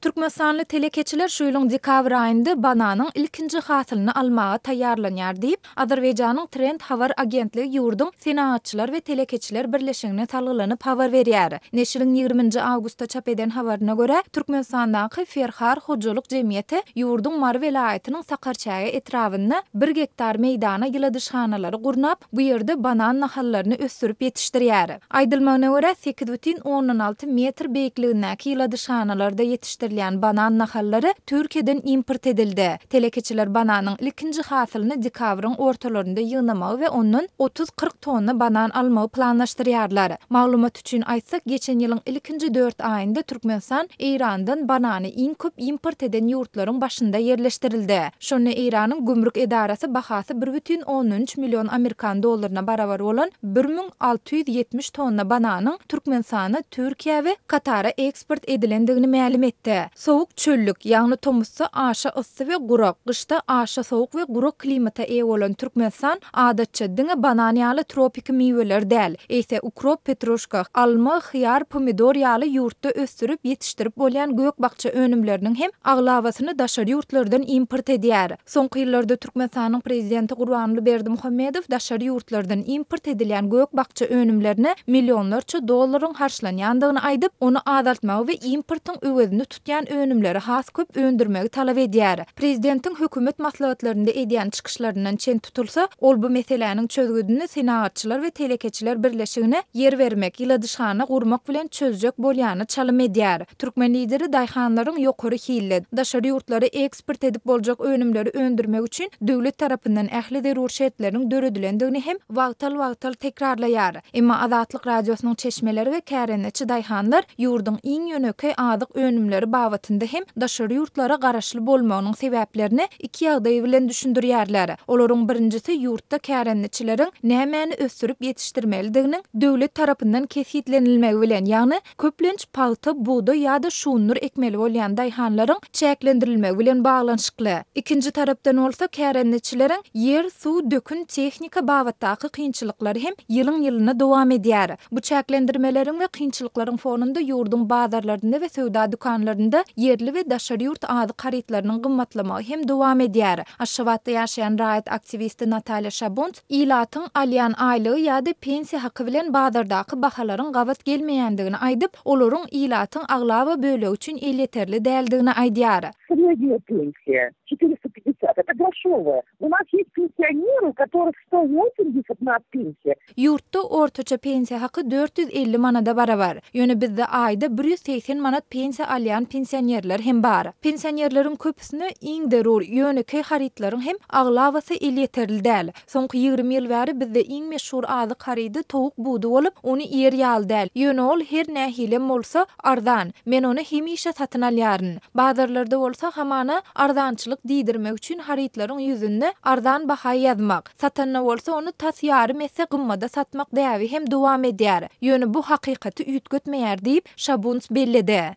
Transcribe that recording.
Türkmenistanly telekeçiler şu ýylyň dekabr aýynda bananyň ilkinji hasylyny almaga taýýarlanýar diýip, Azerbaýjanyň Trend habar agentligi ýurduň Senagatçylar we telekeçiler birleşigine salgylanyp habar berýär. Neşiriň 20 nji awgustda çap eden habaryna görä, Türkmenistandaky Ferhar hojalyk jemgyýeti ýurduň Mary welaýatynyň Sakarçäge etrabynda bir gektar meýdana ýyladyşhanalary gurnap, bu ýerde banan nahallaryny ösdürip ýetişdirýär. Aýdylmagyna görä, 8,6 metr beýikligindäki ýyladyşhanalarda ýetişdirilýän banan nahallary Türkiýeden import edildi. Telekeçiler bananyň ilkinji hasylyny dekabryň ortalarynda ýygnamagy we ondan 30-40 tonna banan almagy planlaşdyrýarlar. Maglumat üçin aýtsak, geçen ýylyň ilkinji dört aýynda Türkmenistan Eýrandan banany iň köp import eden ýurtlaryň başynda ýerleşdirildi. Şonda Eýranyň gümrük edarasy bahasy 1,3 million amerikan dollaryna barabar bolan 1670 tonna bananyň Türkmenistana, Türkiýä we Katara eksport edilendigini mälim etdi. Sowuk çöllük, ýagny tomusda aşa yssy we gurak, gyşda aşa sowuk we gurak klimata eýe bolan Türkmenistan adatça diňe banan ýaly tropiki miweler däl, eýse ukrop, petruşka, alma, hyýar, pomidor ýaly ýurtda ösdürip ýetişdirip bolýan gök-bakja önümleriniň hem aglabasyny daşary ýurtlardan import edýär. Soňky ýyllarda Türkmenistanyň Prezidenti Gurbanguly Berdimuhamedow daşary ýurtlardan import edilýän gök-bakja önümlerine millionlarça dollaryň harçlanýandygyny aýdyp, ony azaltmagy we importyň öwezini tutýan önümleri has köp öndürmegi talap edýär. Prezidentiň hökümet maslahatlarynda edýän çykyşlaryndan çen tutulsa, ol bu meseläniň çözgüdini Senagatçylar we telekeçiler birleşigine ýer bermek, ýyladyşhana gurmak bilen çözjek bolýana çalym edýär. Türkmen Lideri daýhanlaryň ýokary hilli, daşary ýurtlara eksport edip boljak önümleri öndürmek üçin döwlet tarapyndan ähli zerur şertleriň döredilendigini hem wagtal-wagtal tekrarlaýar. Emma Azatlyk Radiosynyň çeşmeleri we kärendeçi daýhanlar ýurduň iň ýönekeý azyk önümleri babatynda hem daşary ýurtlara garaşly bolmagynyň sebäplerini iki ýagdaý bilen düşündirýärler. Olaryň birinjisi ýurtda kärendeçileriň nämäni ösdürip ýetişdirmelidiginiň döwlet tarapyndan kesgitlenilmegi bilen, ýagny köplenç pagta, bugdaý ýa-da şundur ekmeli bolýan daýhanlaryň çäklendirilmegi bilen baglanyşykly. Ikinji tarapdan bolsa, kärendeçileriň ýer, suw, dökün, tehnika babatdaky kynçylyklary hem ýylyň-ýylyna dowam edýär. Bu çäklendirmeleriň we kynçylyklaryň fonunda ýurduň bazarlarynda we söwda dükanlarynda ýerli we daşary ýurt azyk harytlarynyň gymmatlamagy hem dowam edýär. Aşgabatda ýaşaýan raýat aktiwisti Natalýa Şabunt ilatyň alýan aýlygy ýa-da pensiýa haky bilen bazardaky bahalaryň gabat gelmeýändigini aýdyp, olaryň ilatyň aglaba bölegi üçin elýeterli däldigini aýdýar. Srednýa pensiýa, 450, это groşowaýa. U nas ýest pensionery, u kotoryh 180 manat pensiýa. Ýurtda ortaça pensiýa haky 450 manada barabar. Ýöne bizde aýda 180 manat pensiýa alýan pensionerler hem bar. Pensionerleriň köpüsine iň zerur, ýönekeý harytlaryň hem aglabasy elýeterli däl. Soňky 20 ýyl bäri bizde iň meşhur azyk harydy towuk budy bolup, ony iýer ýaly däl. Ýöne ol her nähilem bolsa, arzan. Men ony hemişe satyn alýaryn. Bazarlarda bolsa hamana arzançylyk diýdirmek üçin harytlaryň ýüzünde arzan baha ýazmak, satanda bolsa ony tas ýarym esse gymmada satmak däbi hem dowam edýär. Ýöne bu hakykaty üýtgetmeýär diýip, Şabunts belledi.